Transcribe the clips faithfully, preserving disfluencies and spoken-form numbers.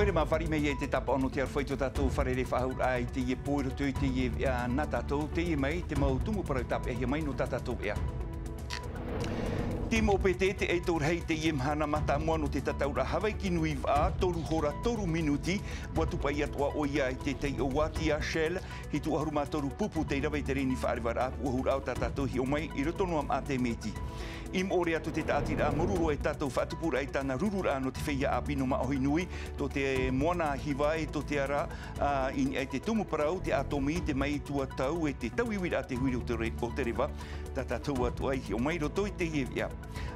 Te māfari mai i te tāpaʻo nō te aroha i tō tātou fārerei faʻahou raʻa i teie pō i roto i teie veʻa nā tātou, teie mai te mau tumu parau tāpeʻahia mai nō tā tātou veʻa. Team O P T te ʻaito rahi i teie mahana mātāmua nō te tataʻuraʻa Hawaiki Nui Vaʻa, toru hora, toru minuti, ʻua tūpaʻi atoʻa ʻoia i te taiʻo uati a Shell, hitu ʻahuru mā toru pupu tei rave i te reni faʻarevaraʻa, puʻohuraʻa o tā tātou hiʻo mai i roto noa mā te miti. I moʻorea atu te tāʻatiraʻa, māuruuru e tātou faʻatupuraʻa i tāna rururaʻa nō te feiā ʻāpī nō Māʻohi Nui, tō te moana hiva e tō te ara, ā, i niʻa i te tumu parau, te ʻātomi, te maʻi tuatau e te tauiuiraʻa te huiri o te re-, o te reva, tā tātou atoʻa i hiʻo mai i roto i teie veʻa.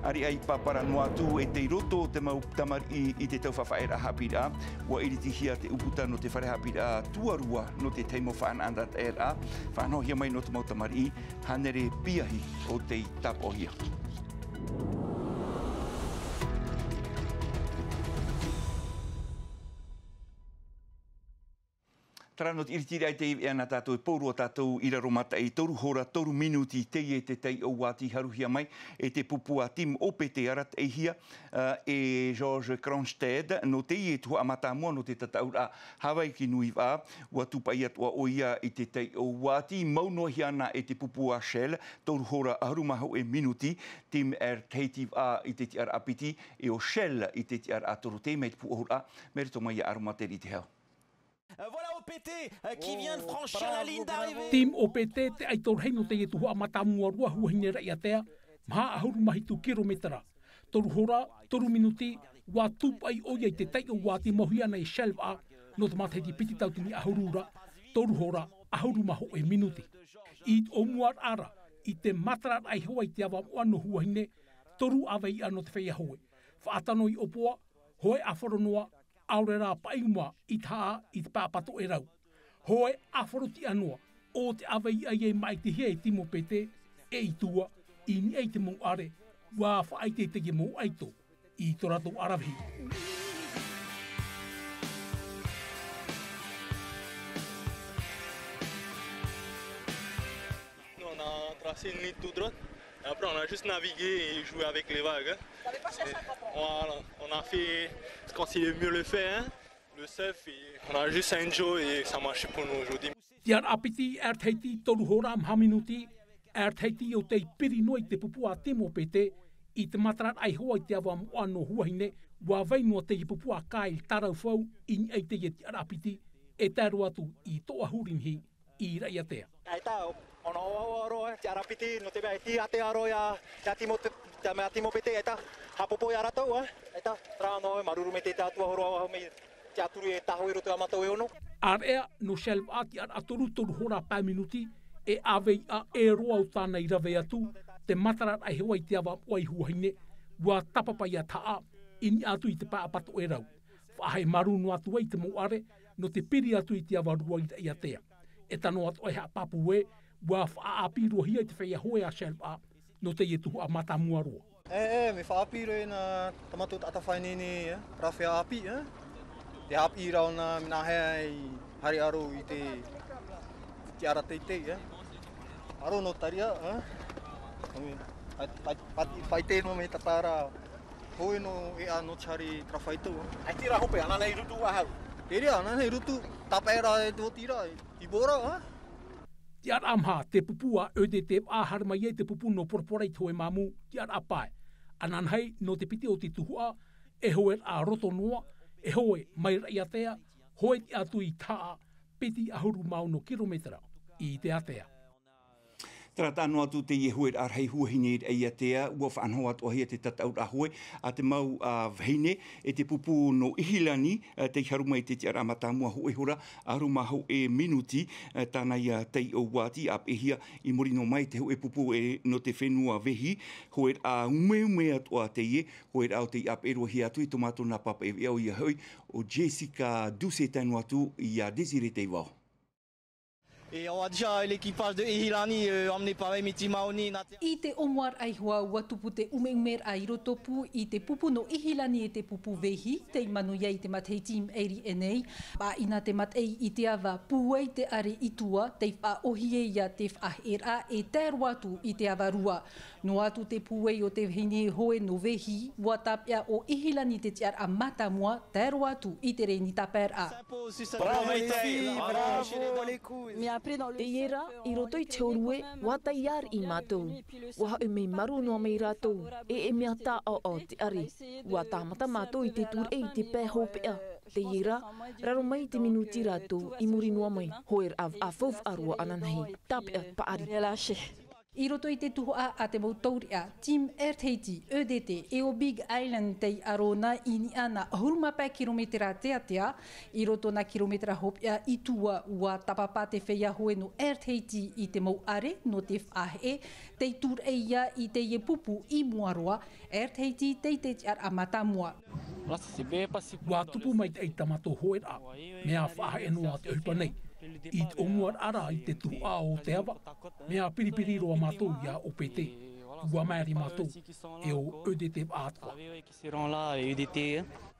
ʻAreʻa i pāpara noa atu e tei roto te mau tamariʻi i te tau faʻafaʻaearaʻa haʻapiʻiraʻa, ʻua iritihia te ʻūputa nō te fare haʻapiʻiraʻa tuarua nō te tahi mau faʻanahoraʻa, faʻanahohia mai nō te mau tamariʻi, hānere piahi o tei tāpaʻohia. Terā nō te iritiraʻa i teie veʻa nā tātou e pō roa tātou i raro mataʻi, toru hora, toru minuti teie te taiʻo uati haruhia mai e te pupu a Team O P T arataʻihia, ā, e George Kronstedt, nō teie tuhaʻa mātāmua nō te tataʻuraʻa Hawaiki Nui Vaʻa, ʻua tūpaʻi atoʻa ʻoia i te taiʻo uati, mau noa hia ana e te pupu a Shell, toru hora ʻahuru mā hōʻē minuti, Team Air Tahiti Vaʻa i te tiʻaraʻa piti, e ʻo Shell i te tiʻaraʻa toru, teie mai te puʻohuraʻa, mai roto mai iā Aromateri Te Hau. Euh, voilà O P T, euh, qui vient de franchir la ligne d'arrivée. Team O P T te ʻaito rahi nō teie tuhaʻa mātāmua rua, Huahine Raʻiātea, maha ʻahuru mā hitu kirometera. Toru hora, toru minuti, ʻua tūpaʻi ʻoia i te taiʻo uati mau hia ana e Shell Vaʻa, nō te matahiti piti tauatini ʻahuru ra, toru hora, ʻahuru mā hōʻē minuti. I tō mua ra, i te matararaʻa iho ā i te ava moʻa nō Huahine, toru ʻāveiʻa nō te feiā hoe. Faʻatano i ʻōpoa, hoe ʻāfaro noa, ʻaore rā paʻiuma i tahaʻa i te pae ʻapatoʻerau. Hoe ʻāfaro tiʻa noa, ʻo te ʻāveiʻa ia i māʻitihia e Team O P T, e i tua, i niʻa i te mau ʻare, ʻua faʻaʻite i teie mau ʻaito i tō rātou ʻaravihi. Nous, on a tracé une ligne tout droite. Et après, on a juste navigué et joué avec les vagues, hein. Vous n'avez pas cherché à comprendre. Voilà, on a fait ce qu'on sait le mieux le faire, hein. Le surf, et on a juste enjoy et ça marche pour nous aujourd'hui. Tiʻaraʻa piti, Air Tahiti, toru hora maha minuti, Air Tahiti ʻo tei piri noa i te pupu a Team O P T i te matararaʻa iho ā i te ava moʻa nō Huahine, ʻua vai noa teie pupu a Kyle Taraufau i niʻa i teie tiʻaraʻa piti, e tae roa atu i Toʻahurihī i Raʻiātea. ʻAita, ʻo, ʻo, ʻo, ʻo, ʻo, ʻo, tiʻaraʻa piti, nō te mea e tiʻa te aro ia, ia Team O T-, te mea Team O P T, ʻaita, haʻapōpō ia rātou, ā, ʻaita, terā noa, māuruuru maitaʻi tātou ʻahuru ʻahuru mai, tiʻaturi e tahu i roto i a mātou e ono. ʻĀreʻa, nō Shell Vaʻa tiʻaraʻa toru, toru hora pae minuti, e ʻāveiʻa e roa ʻo tāna i rave atu, te matararaʻa iho ā i te ava moʻa i Huahine, ʻua tāpapa ia tahaʻa, i niʻa atu i te pae ʻapatoʻerau. Faʻahaʻamāuruuru noa atu ai te mau ʻare, nō te piri atu i te ava rua i Raʻiātea. E tano atoʻa e haʻapāpū ē, ʻua faʻaʻāpī roa hia i te feiā hoe a Shell Vaʻa, nō teie tuhaʻa mātāmua roa. E, e, mea faʻaʻāpī roa ē nā tā mātou taʻata faʻaineine, e, rāveʻa ʻāpī, e. Te haʻapiʻiraʻa ʻōna, mea nāhea i haere aro i te, te ara teitei, e. Aro nō Taria, e. Fai, fai, fai, fai te nō me tatara. Hoi nō e a nō Charlie Trafaito, e. Ai tira hope, ana nei rutu a hau. Te rea, ana nei rutu, tāpae rā e tō tira, e. Tibora, e. Tiʻaraʻa maha, te pupu a E D T Vaʻa haere mai ai te pupu nō Poropora i te hoe māmū, tiʻaraʻa pae. Ananahi, nō te piti o te tuhaʻa, e hoe raʻa roto noa, e hoe mai Raʻiātea, hoe tiʻa atu i tahaʻa, piti ʻahuru mā ono kirometera, i te ātea. Terā tā noa atu teie hoe rahi Huahine Raʻiātea, ʻua faʻanaho atoʻahia te tataʻuraʻa hoe, a te mau, a, vahine, e te pupu nō Ihilani, e, tei haru mai i te tiʻaraʻa mātāmua hōʻē hora, ʻahuru mā hōʻē minuti, e, tāna ia taiʻo uati, ʻāpeʻehia i muri noa mai te hōʻē pupu e, nō te fenua Vehi, hoe rahi umeume atoʻa teie, hoe rahi ʻo tei ʻāpeʻe roa hia atu i tō mātou nā pāpaʻi veʻa ʻoia hoʻi, ʻo Jessica Doucet tae noa atu iā Désiré Teivao. Et on voit déjà l'équipage de Ihilani euh, emmené par Emi Timaoni. I te ʻōmuaraʻa iho ā, ʻua tupu te ʻumeʻumeraʻa i roto pū i te pupu nō Ihilani e te pupu Vehi, tei manuia i te matahiti i maʻiri aʻe nei. Pāʻina te mataʻi i te ava, pūai te ʻare i tua, tei faʻaʻōhie ia te faʻaheʻeraʻa e tae roa atu i te ava rua. Noa atu te pūai o te vahine hoe nō Vehi, ʻua tāpeʻa ʻo Ihilani te tiʻaraʻa mātāmua, tae roa atu i te reni tāpaeraʻa. Bravo les filles, bravo les couples. Teie rā, i roto i te hōrue, ʻua taiari mātou. ʻUa hoʻi mea marū noa mai rātou, e, e mea tāʻaoʻao te ʻare. ʻUa tāmata mātou i te tūraʻi i te pae hopeʻa. Teie rā, raro mai i te minuti rātou, i muri noa mai, hoeraʻa faʻafaufaʻa roa ananahi, tāpeʻa paʻari. I roto i te tuhaʻa a te mau taureʻa, Team Air Tahiti, E D T, e ʻo Big Island tei aro na i niʻa nā ʻahuru mā pae kirometera teatea, i roto nā kirometera hopeʻa i tua, ʻua tāpapa te feiā hoe nō Air Tahiti i te mau ʻare nō te faʻaheʻe, tei tūraʻi ia i teie pupu i mua roa, Air Tahiti tei te tiʻaraʻa mātāmua. ʻUa tupu maitaʻi tā mātou hoeraʻa, mea faʻaheʻe noa te ʻohipa nei. I te ʻōmuaraʻa rā i te tuhaʻa o te ava, mea piripiri roa mātou ia ʻo Pete. ʻUa maere mātou, e ʻo E D T atoʻa.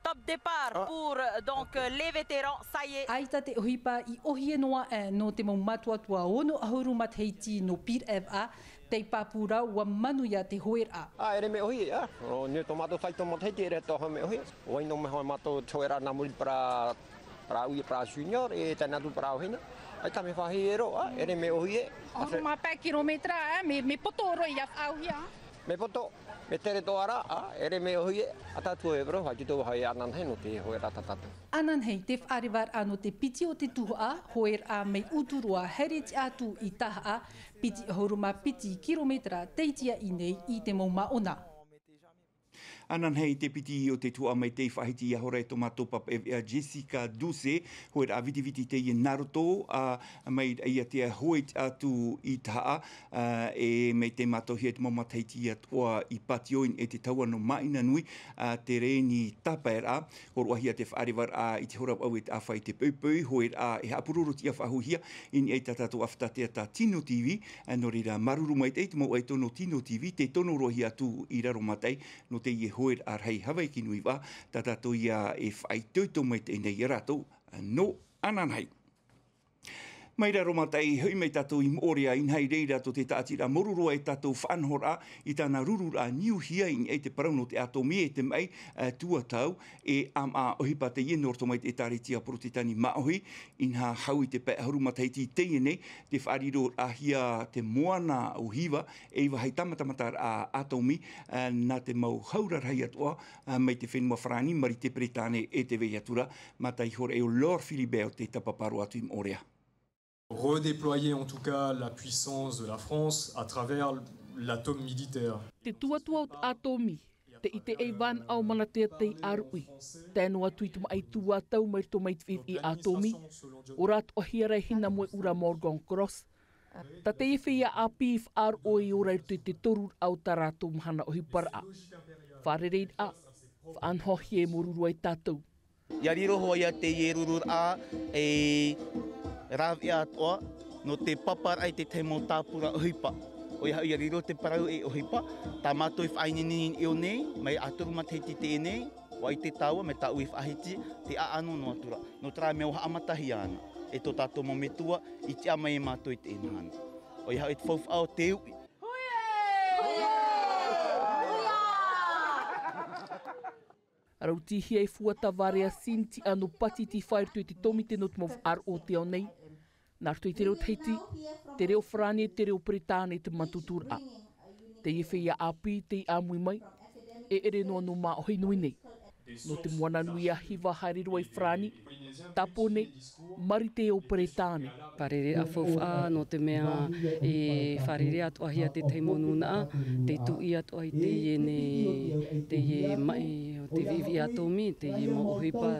Top départ pour donc les vétérans, ça y est. ʻAita te ʻohipa i ʻōhie noa aʻe nō te mau mātuatua ono ʻahuru matahiti nō Pir F A, tei pāpū rā ʻua manuia te hoeraʻa. ʻĀ, ʻere mea ʻōhie, ʻā. ʻO, nō tō mātou fai tō matahiti, ʻere tō hau mea ʻōhie. ʻUa ʻino mai hoʻi mātou te hoeraʻa nā muri parau, parau ia parau junior, e tae noa atu parau hina. ʻAita mea faʻaʻōhie roa, ʻā, ʻere mea ʻōhie. ʻAhuru mā pae kirometera, ʻā, mea, mea poto roa ia faʻaʻōhie, ʻā. Mea poto, mea tere atoʻa rā, ʻā, ʻere mea ʻōhie, ʻa tātou e parau, hai te tō hai ananahi nō te hoeraʻa tā tātou. Ananahi, te faʻarevaraʻa nō te piti o te tuhaʻa, hoeraʻa mai Uturoa, haere tiʻa atu i Tahaʻa, piti ʻahuru mā piti kirometera tei tiaʻi nei i te mau māʻona. Ananahi te piti o te tuhaʻa mai tei faʻahiti ia hora e tō mātou papa ʻēveʻa Jessica Duce, hoeraʻa vitiviti teie nā roto, ā, mai ia te hoe atu i Tahaʻa, ā, e mai te mātauhia te mau matahiti atoʻa i Pātioin e te taua nō Māʻinanui, ā, te reni tāpaeraʻa. Hōroʻahia te faʻarevaraʻa i te hora vaʻu e te ʻāfa i te poʻipoʻi, hoeraʻa e haʻapuroro tiʻa faʻahouhia i niʻa i tā tātou ʻāfata teata Tino T V, ā, nō reira, māuruuru maitaʻi te mau ʻaito nō Tino T V, tē tono roa hia atu i raro mataʻi, nō teie hoeraʻa rahi Havaiki Nui Vaʻa, tā tātou ia e faʻaitoito maitaʻi nei ia rātou, ā, nō ananahi. Mai raro mataʻi, hoʻi mai tātou i Moʻorea, inaha i reira tō te tāʻatiraʻa Moruroa e tātou faʻanahoraʻa i tāna rururaʻa niuhia i niʻa i te parau nō te ʻātōmī e te maʻi, ā, tuatau, e ʻāmaʻa ʻohipa teie nō roto mai te ʻĒtārētia Porotetani Māʻohi, inaha hau i te pae ʻahuru matahiti teie nei, tē faʻariroraʻahia te moana o Hiva, e iva hai tāmatamataraʻa ʻātōmī, ā, nā te mau hau rarahi atoʻa, ā, mai te fenua Farāni, Marite Peretāne e te vai atu ra, mātaʻi hoʻi ʻo Laure Philibert tei tāpapa roa atu i Moʻorea. Redéployer en tout cas la puissance de la France à travers l'atome militaire. Te tuatua o te ʻātōmī, te ʻite ei vānaʻa o Manatea tei ʻāruʻi, tae noa atu i te maʻi tuatau mai roto mai te fifi ʻātōmī, ʻo rātou ʻahia ra e Hina Moeʻura Morgan Cross, tā teie feiā ʻāpī i faʻaroʻo i ora i roto i te toruraʻa o tā rātou mahana ʻohiparaʻa. Fārereiraʻa, faʻanahohia e Moruroa e tātou. ʻIa riro hoʻi ia teie rururaʻa ei rāveʻa atoʻa nō te paparaʻa i te tahi mau tāpura ʻohipa. ʻOia hoʻi, ʻia riro te parau ei ʻohipa, tā mātou i faʻaineine i niʻa nei, mai ʻahuru matahiti teie nei, ʻua ʻite tāua, mai tāʻu i faʻahiti, te ʻaʻano noa atu ra. Nō terā mea ʻua haʻamatahia ana e tō tātou mau metua, i tiʻa mai e mātou i teie mahana. ʻOia hoʻi, te faufaʻa o te uʻi. Rautihia e Fuata Varea Sin tiʻa nō Pātiti i roto i te tōmite nō te mau faʻaroʻo o te ao nei. Nā roto i te reo Tahiti, te reo Farāni, te reo Peretāne te mātuturaʻa. Teie feiā ʻāpī tei ʻāmui mai, e ʻere noa nō Māʻohi nui nei. Nō te moana nui a Hiva haere roa i Farāni, Tāpōnē, Marite ʻo Peretāne. Fārereiraʻa faufaʻa nō te mea e fārerei atoʻahia te tahi mau nūnaʻa, tei tuʻi atoʻa i teie nei, teie maʻi o te viʻiviʻi ʻātōmī, teie mau ʻohipa,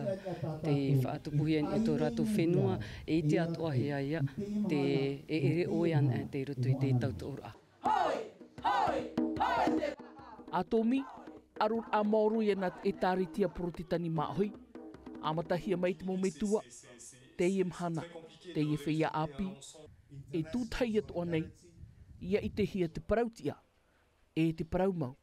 tei faʻatupuhia i tō rātou fenua, e ʻite atoʻahia ia, te e ʻere ʻoe ana tei roto i te tautoʻoraʻa. ʻĀtōmī, ʻaroraʻa maoro ia nā te ʻĒtārētia Porotetani Māʻohi. ʻĀmatahia mai te mau metua, teie mahana, teie feiā ʻāpī, E tūtahi atoʻa nei, ia ʻitehia te parau tiʻa, e te parau mau.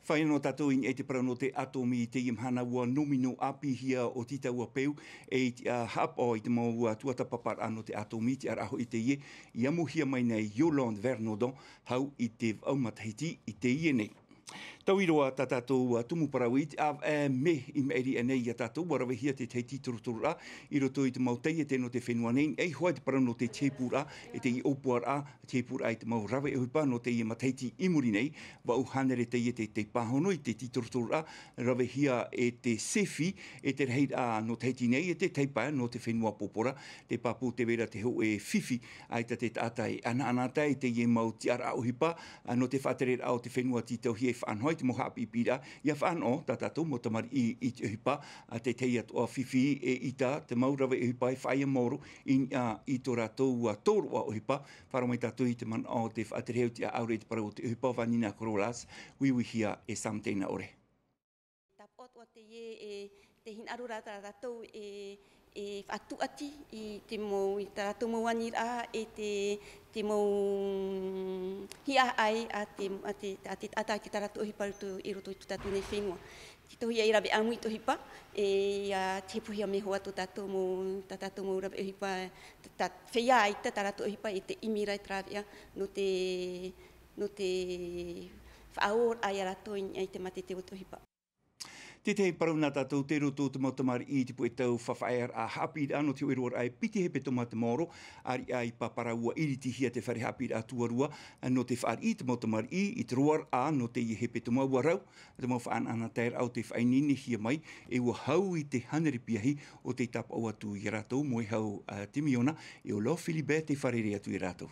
Fai anō tātou i niʻa i te parau nō te atomi i teie mahana, ua nōmino ʻāpīhia ʻo Tita Uapeu, e i te, ā, haʻapaʻo i te mau, ā, tuatāpaparaʻa nō te atomi, te tiʻaraʻa hoʻi teie, i amohia mai nei Yolande Vernodon, hau i te vaʻu matahiti i teie nei. Taui roa tā tātou, ā, tumu parau i te ʻāvaʻe mē i maʻiri aʻe nei iā tātou, ua ravehia te tahi tītorotororaʻa i roto i te mau taiete nō te fenua nei, e iho ā te parau nō te teihipuraʻa, e te ʻōpuaraʻa, teihipuraʻa i te mau rave ʻohipa nō teie matahiti i muri nei, vaʻu hānere taiete tei pāhono i te tītorotororaʻa, ravehia e te SEFI, e te rahiraʻa nō Tahiti nei, e te taipae nō te fenua pōpora, te pāpū tē vai ra te hōʻē fifi, ʻaita te taʻata e ʻanaʻanatae i teie mau tiʻaraʻa ʻohipa, ā, nō te faʻatereraʻa o te fenua tītauhia e faʻanaho i te mau haʻapiʻipiʻiraʻa, ia faʻanaho tā tātou mau tamariʻi i te ʻohipa, ā, te tahi atoʻa fifi e ʻita, te mau rave ʻohipa e faʻaea maoro i niʻa i tō rātou, ā, tōroʻa ʻohipa. Faʻaroʻo mai tātou i te manaʻo o te faʻaterehia ʻaore i te parau o te ʻohipa, Vanina Korolas, Uiuihia e Sam Teinaʻore. Tāpaʻo atoʻa teie e te hinaʻaro ra tā rātou e, e faʻatūʻati i te mau, i tā rātou mau aniraʻa, e te, te mau hiaʻai a te, a te, a te, a tā, tā rātou ʻohipa roto, i roto i tō tātou nei fenua. Tītauhia e rave ʻāmui te ʻohipa, e ia tepuhia mai hoʻi tō tātou mau, tā tātou mau rave ʻohipa, tā, tā, feiā ʻaita tā rātou ʻohipa, e te ʻimi ra e te rāveʻa, nō te, nō te faʻaōraʻa iā rātou i, i te mātete o te ʻohipa. Te tahi parau nā tātou, tei roto te mau tamariʻi i te puʻe tau faʻaearaʻa haʻapiʻiraʻa nō te hōʻē roaraʻa e piti hepetoma te maoro, ʻāriʻa i Papara ua iritihia te fare haʻapiʻiraʻa tuarua, nō te fāriʻi i te mau tamariʻi i te roaraʻa nō teie hepetoma, ua rau te mau faʻaʻanaʻanataeraʻa o tei faʻaineinehia mai, e ua hau i te hānere piahi o tei tāpaʻo atu iā rātou, moe hau, ā, te miona, e ʻo Laura Philibert tei fārerei atu iā rātou.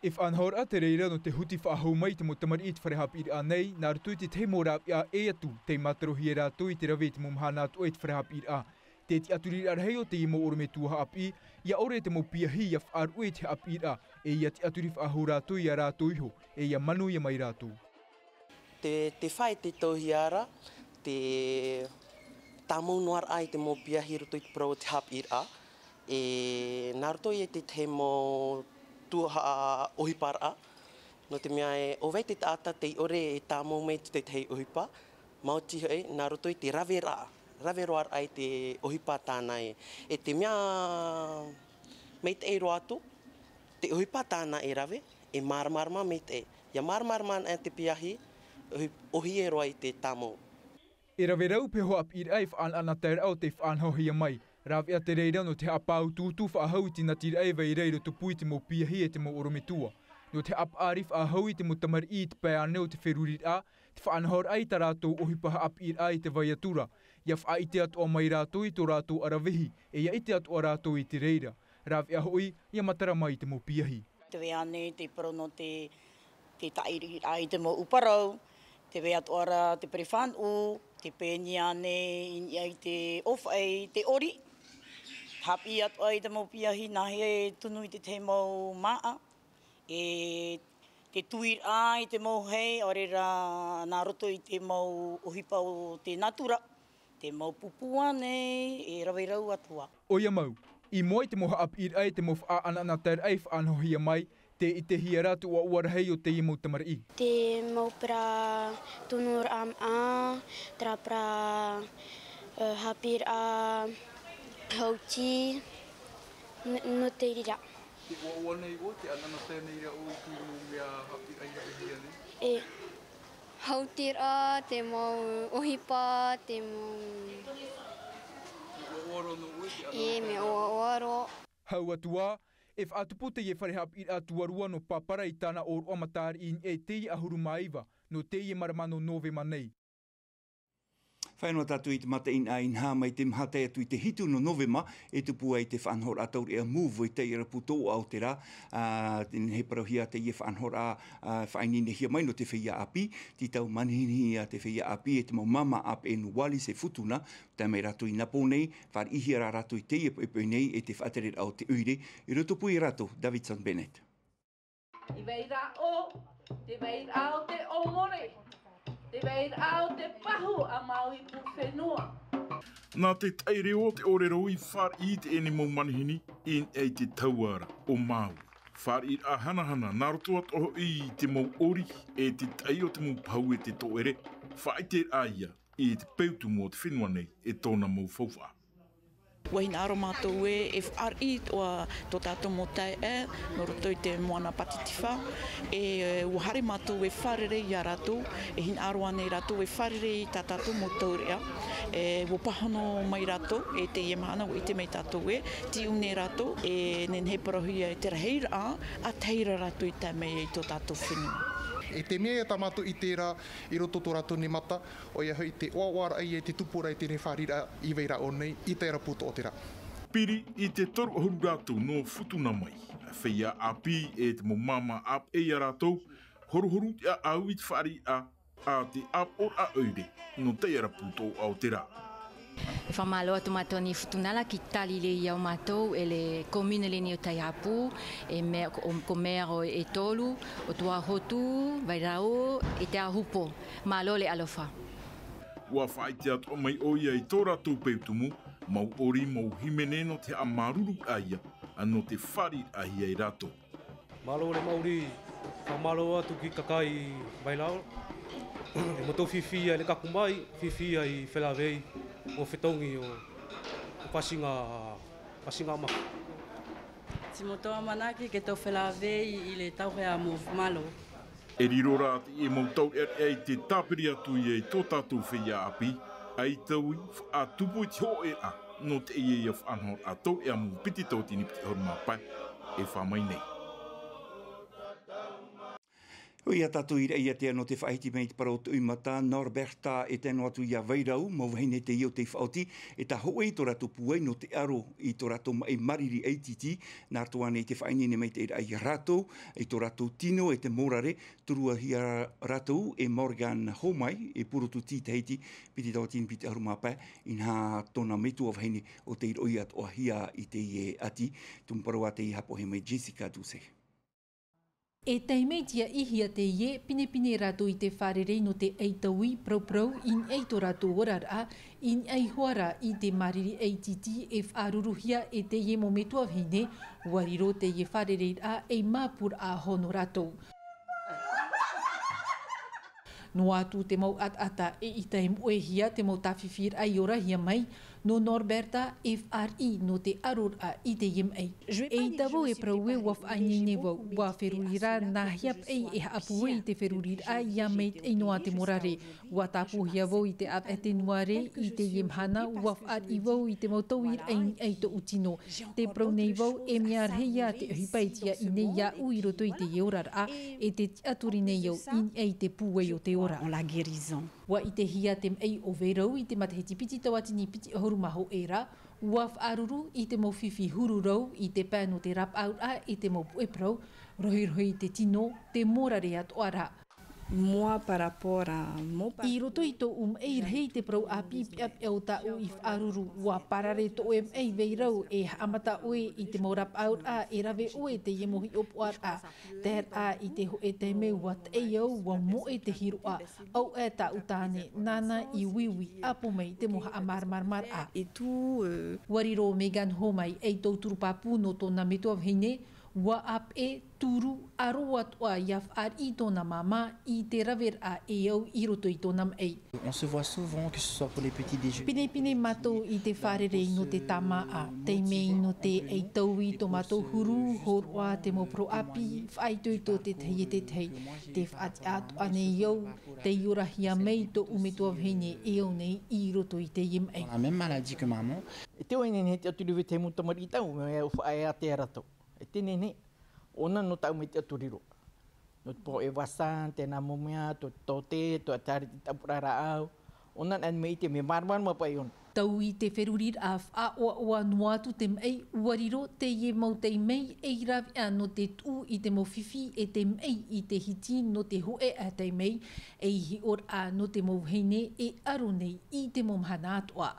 E faʻanahoraʻa te reira nō te huti faʻahou mai i te mau tamariʻi i te fare haʻapiʻiraʻa nei, nā roto i te tahi mau rāveʻa ʻē atu, tei mātarohia e rātou i te rave i te mau mahana atoʻa i te fare haʻapiʻiraʻa. Te tiʻaturiraʻa rahi o teie mau ʻorometua haʻapiʻi, ʻia ʻore te mau piahi ʻia faʻaruʻe i te haʻapiʻiraʻa, e ʻia tiʻaturi faʻahou rātou iā rātou iho, e ʻia manuia mai rātou. Te, te fā e te tauihaʻa ra, te tāmau noa raʻa i te mau piahi i roto i te parau o te haʻapiʻiraʻa, e nā roto i te tahi mau tuhaʻa ʻohiparaʻa, nō te mea e ʻo vai te taʻata tei ʻore e tāmau mai i te tahi ʻohipa, maoti hoʻi, nā roto i te rave raʻa, rave roa raʻa i te ʻohipa tāna e, e te mea maitaʻi roa atu, te ʻohipa tāna e rave, e māramarama maitaʻi. ʻIa māramarama ana te piahi, ʻohi-, ʻōhie roa i te tāmau. E rave rau paʻi haʻapiʻiraʻa e faʻanahonahoraʻa o tei faʻanahohia mai. Rāveʻa te reira nō te haʻapāutuutu faʻahou i te natiraʻa e vai ra i rotopū i te mau piahi e te mau ʻorometua. Nō te haʻapaʻari faʻahou i te mau tamariʻi i te pae ānei o te feruriraʻa, te faʻanahoraʻa i tā rātou ʻohipa haʻapiʻiraʻa i te vai atu ra. ʻIa faʻaʻite atoʻa mai rātou i tō rātou ʻaravihi, e ʻia ʻite atoʻa rātou i te reira. Rāveʻa hoʻi, ʻia matara mai i te mau piahi. Tē vai ānei te parau nō te, te tāʻiriraʻa i te mau ʻūparau, tē vai atoʻa ra te perefānuʻu, te pēni ānei i niʻa i te ʻōfaʻi, te ʻori. Haʻapiʻi atoʻa i te mau piahi nāhea e tunu i te tahi mau māʻa, e te tuiraʻa i te mau hei, ʻaore rā nā roto i te mau ʻohipa o te natura. Te mau pūpū ānei, e rave rau atu ā. ʻOia mau, i mua i te mau haʻapiʻiraʻa e te mau faʻanahonahoraʻa i faʻanahohia mai, tē ʻitehia ra te ʻoaʻoa rahi o teie mau tamariʻi. Te mau parau tunuʻaraʻa māʻa, terā parau, ē, haʻapiʻiraʻa hauti, n-, nō te reira. Te ʻoaʻoa nei ʻoe, tē ʻanaʻanatae nei ra ʻoe i te mau mea haʻapiʻiraʻa i ravehia nei? E. Hautiraʻa, te mau ʻohipa, te mau. Mea ʻoaʻoa roa nō ʻoe, te ʻanaʻanatae. E, mea ʻoaʻoa roa. Hau atu ā, e faʻatupu teie fare haʻapiʻiraʻa tuarua nō Papara i tāna ʻōroʻa matariʻi i niʻa i teie ʻahuru mā iva, nō teie marama nō Novema nei. Fāʻi noa tātou i te mataʻeinaʻa inaha mai te maha tae atu i te hitu nō Novema, e tupu ai te faʻanahoraʻa taureʻa Move i te taiʻarapu tōʻoʻa o te rā, ā, tē parauhia teie faʻanahoraʻa, ā, faʻaineinehia mai nō te feiā ʻāpī, tītau manihini ā te feiā ʻāpī e te mau māmā ʻāpeʻe nō Wallis e Futuna, tae mai rātou i nā pō nei, fāriʻihia rā rātou i teie poʻipoʻi nei e te faʻatereraʻa o te ʻoire, i rotopū iā rātou, Davidson Bennett. Te vairaʻa, te vairaʻa o te ʻōmore, te vairaʻa o te pahu a Maui Pū Fenua. Nā te taʻi reo o te ʻōrero i fāriʻi i teie mau manihini i niʻa i te tauara o Māui. Fāriʻiraʻa hanahana nā roto atoʻa hoʻi i te mau ʻori e te taʻi o te mau pahu e te tōʻere, faʻaʻiteraʻa ia i te peu tumu o te fenua nei e tōna mau faufaʻa. ʻUa hinaʻaro mātou ē, e fāriʻi atoʻa tō tātou mau taeaʻe nō roto i te moana Pātitifā, e, ʻua haere mātou e fārerei ia rātou, e hinaʻaro ānei rātou e fārerei i tā tātou mau taureʻa, e, ʻua pāhono mai rātou, e teie mahana ʻua ʻite mai tātou ē, tiʻu nei rātou, e nehenehe e parauhia e te rahiraʻa, ʻa tahi ra rātou i tae mai ai i tō tātou fenua. E te mea ia tā mātou i ʻite ra, i roto tō rātou nei mata, ʻoia hoʻi te ʻoaʻoaraʻa ia i te tupuraʻa i teie fāriʻiraʻa i vai ra ʻō nei, i tae ra pū tō ʻō terā. Piri i te toru ʻahuru rātou nō Futuna mai, feiā ʻāpī e te mau māmā ʻāpeʻe ia rātou, horuhoru te ʻāʻau i te fāriʻiraʻa, ʻa te ʻāpoʻoraʻa ʻoire, nō tae ra pū tō ʻō terā. E faʻamālō atu mātou nei Futuna ra ki te tālile ia o mātou, e le commune le nei o Taihapu, e me-, ko, ko maire e toru, o Tuahotu, Vairao, e Taihapu. Mālō le ʻalofa. ʻUa faʻaʻite atoʻa mai ʻoia i tō rātou peu tumu, mau ʻori, mau hīmene nō te haʻamāuruururaʻa ia, ʻa nō te fāriʻiraʻa ia e rātou. Mālō le maʻuri, faʻamālō atu ki Kakai Vairao. E mātou fifi ia le kaku mai, fifi ia i Felavei, o fetongi o, o Fasiga, Fasiga Maka. Te mau tau amanaki ke tau Felavei i le taureʻa mau mālō. E riro rā teie mau taureʻareʻa i te tāpiri atu ia i tō tātou feiā ʻāpī, ʻaita ui, faʻatupu i te hōʻēraʻa, nō teie ia faʻanahoraʻa taureʻa mau piti tauatini piti ʻahuru mā pae, e fā mai nei. ʻOia tātou i Raʻiātea nō te faʻahiti mai i te parau o te ʻoimata, Norberta e tae noa atu ia Vairau, mau vahine teie o tei faʻaoti, e tā hōʻē i tō rātou pūai nō te aro i tō rātou maʻi māriri ʻaititi, nā roto ānei i te faʻaineine maitaʻiraʻa ia rātou, i tō rātou tino e te mōrare, turuhia rātou e Morgan Homai, e purotu tī Tahiti, piti tauatini piti ʻahuru mā pae, inaha tōna metua vahine ʻo tei roʻohia atoʻahia i teie ʻati, tumu parau ā teie i hapohia mai e Jessica Doucet. E taime i tiaʻihia teie, pinepine rātou i te fārerei nō te ʻaita ui, parauparau i niʻa i tō rātou oraraʻa, i niʻa iho ā rā i te māriri ʻaititi e faʻaruruhia e teie mau metua vahine, ʻua riro teie fārereiraʻa ei māpūraʻa hoʻi nō rātou. Noa atu te mau ʻataʻata e ʻita e moʻehia te mau tāfifiraʻa i orahia mai, nō Norberta e fāriʻi nō te aroraʻa i teie maʻi. Eʻita vau e parau ē ʻua faʻaineine vau, ʻua feruri rā nā hea paʻi e haʻapūai i te feruriraʻa ia maitaʻi noa te mōrare. ʻUa tāpūhia vau i te ʻāvaʻe tenuare i teie mahana, ʻua fāriʻi vau i te mau tauiraʻa i niʻa i tōʻu tino. Tē parau nei vau, e mea rahi ïa te ʻohipa e tiaʻi nei iāʻu i roto i teie oraraʻa, e tē tiʻaturi nei au i niʻa i te pūai o te ora. En la guérison. ʻUa ʻitehia te maʻi o Vairau i te matahiti piti tauatini piti ʻahuru mā hōʻē ra, ʻua faʻaruru i te mau fifi huru rau i te pae nō te rapaʻauraʻa e te mau puʻe parau, rohirohi i te tino, te mōrare atoʻa rā. Moi, par rapport à mon parcours, I roto i tōʻu maʻi, rahi te parau ʻāpī peʻapeʻa o tāʻu i faʻaruru, ʻua parare tō ʻoe maʻi Vairau, e haʻamata ʻoe i te mau rapaʻauraʻa, e rave ʻoe i teie mau hiʻopoʻaraʻa. Terā i te hōʻē taime ʻua taʻi au, ʻua moʻe te hiroʻa, ʻauaʻe tāʻu tāne, nāna i uiui, ʻāpō mai te mau haʻamāramaramaraʻa. Et tout, euh, ʻUa riro Megan Homai ei tauturu pāpū nō tōna metua vahine, ʻua ʻāpeʻe, turu, aro atoʻa ʻia fāriʻi tōna māmā i te raveraʻa e au i roto i tōna maʻi. On se voit souvent, que ce soit pour les petits déjeuners, Pinepine mātou i te fārerei nō te tāmāʻa, taime nō te ʻaita ui tō mātou huru, hōroʻa te mau parau ʻāpī, faʻaitoito tētahi e tētahi. Tē faʻatiʻa atoʻa nei au, tei orahia mai tōʻu metua vahine e au nei i roto i teie maʻi. Dans la même maladie que maman. E te ʻoe nei, e te atu rive te mau tamariʻi tau, mea e faʻaea te rātou. E te nene, ʻōna nō tāʻu maitaʻi atu riro. Nō te pō e vasa, tēnā mau mea, tō, tō te, tō te tāre te tāpura rāʻau. ʻŌna nā mai i te mea māramarama paʻi ʻōna. Tau i te feruriraʻa faʻaʻoaʻoa noa atu te maʻi, ʻua riro teie mau taime ei rāveʻa nō te tuʻu i te mau fifi e te maʻi i te hiti nō te hōʻē taime, ei hiʻoraʻa nō te mau vahine e aro nei i te mau mahana atoʻa.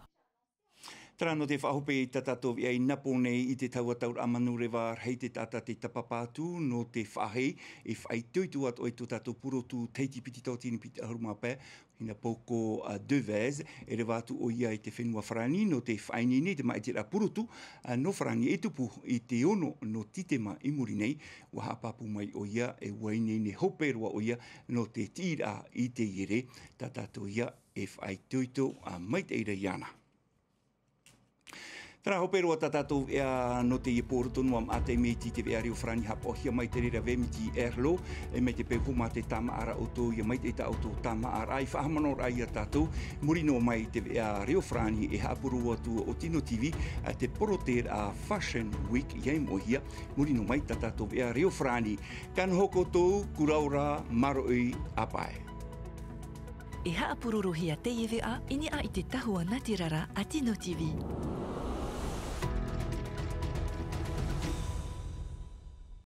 Tara nō te faʻahope i tā tātou veʻa i Napō nei i te taua tauraʻa manureva rahi te taʻata te tapapātū nō te faʻaʻī, e faʻaitoito atu ai tō tātou purotu Tahiti piti tauatini piti ʻahuru mā pae, Hina Poko a Devez, e reva atu ʻoia i te fenua Farāni nō te faʻaineine i te māʻitiraʻa purotu, a, nō Farāni e tupu i te ono nō Tītema i muri nei, ua haʻapāpū mai ʻoia, e ua ineine hope roa ʻoia nō te tiʻiraʻa i te iere, tā tātou ia e faʻaitoito, a, maitaʻi ra iāna. Tara hope roa tā tātou veʻa nō teie pō roto noa maʻa te mea i te veʻa reo Farāni haʻapaʻohia mai te reira Vemiti Erlo, e mai te peu hoʻi mā te tāmāʻaraʻa ʻoutou ia maitaʻi tā ʻoutou tāmāʻaraʻa i faʻahaʻamanaʻoraʻa ia tātou, muri noa mai te veʻa reo Farāni e haʻapuroro atu ʻo Tino TV, a te poroteraʻa Fashion Week i ʻaimoʻohia, muri noa mai tā tātou veʻa reo Farāni. Ka noho koutou, kuraʻo ra, māuruuru, ʻāpae. E haʻapurorohia teie veʻa i niʻa i te tahua natirara a Tino TV.